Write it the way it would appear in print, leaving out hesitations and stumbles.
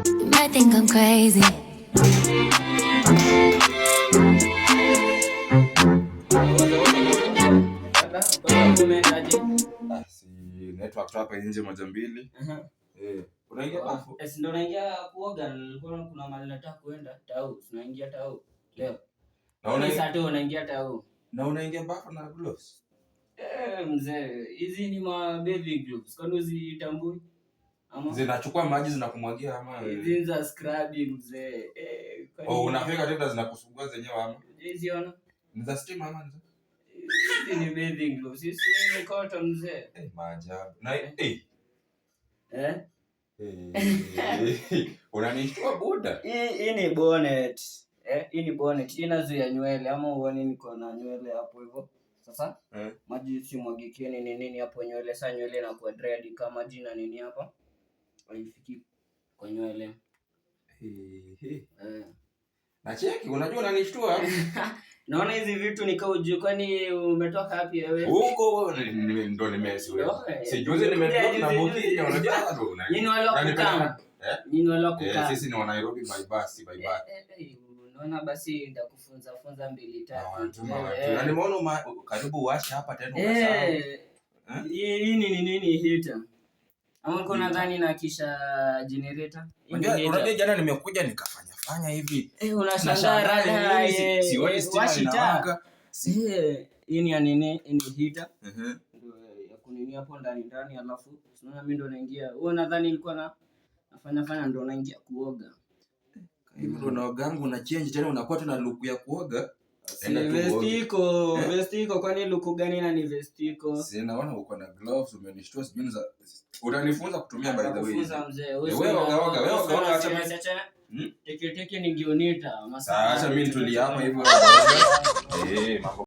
You might think I'm crazy. Umeendaje? Ah, si network tu hapa nje moja mbili. Eh, unaingia bafu? Eh, si ndo naingia kuoga, nilikuwa kuna mahali nataka kuenda tau, tunaingia tau leo. Na una Saa tu unaingia tau. Na unaingia bafu na gloves? Eh, mzee, hizi ni ma bathing gloves. Kwani uzitambui? Ama Zinachukua maji zinakumwagia ama? Hizi ni za scrubbing, mzee. Eh, kwani Oh, unafika tena zinakusugua zenyewe ama? Hizi ona. Ni za stima ama ni za? Hizi ni bathing gloves. Hizi ni cotton, mzee. Eh, maajabu. Na eh. Eh? Eh, unanishtua, buda. Hii ni bonnet. Eh, hii ni bonnet. Hii inazuia nywele ama uone niko na nywele hapo hivyo. Sasa maji simwagikie nini nini hapo nywele. Sasa nywele inakuwa dread kama maji na nini hapa. Haifiki kwa nywele. Eh, eh. Eh. Na cheki, unajua unanishtua. Naona hizi vitu ni ujui, kwani umetoka wapi wewe? Huko ndo nimesi. Oh, eh. Si juzi nimetoka na Juzi, Boki, unajua ndo una. Nyinyi wale wa Unanipeleka- kukaa. Eh? Nyinyi wale wa Eh, kukaa. sisi ni wa Nairobi by bus, by bus. Eh, eh, unaona basi nitakufunza funza mbili tatu. Wanatuma Eh, watu. eh. Na nimeona karibu uwashe hapa tena ukasahau. Eh, Eh? hii ni nini, heater? Ama ulikuwa unadhani na kisha generator? Hii ni Unajua heater. unajua jana nimekuja nikafanya fanya hivi. Eh, unashangaa Nashangaa rada, nini, sioni stima washi taa. inawaka. Eh, hii ni ya nini? Hii ni heater. Ndio ya kunini hapo ndani ndani, alafu unaona mimi ndo naingia. Wewe nadhani nilikuwa na nafanya fanya ndo naingia kuoga. Hivi ndo unaogangu una change tena unakuwa tu na look ya kuoga. Si Enda tu uoge. vestiko, Eh? vestiko, kwani luku gani na ni vestiko? Si naona uko na gloves, umenishtua, sijui ni za utanifunza kutumia by the way. Nitakufunza, mzee. Eh, wewe oga oga, wewe oga oga, acha mimi. Hmm? Teke teke ni ngionita. Sasa mimi nitulia hapa hivyo. Eh, mambo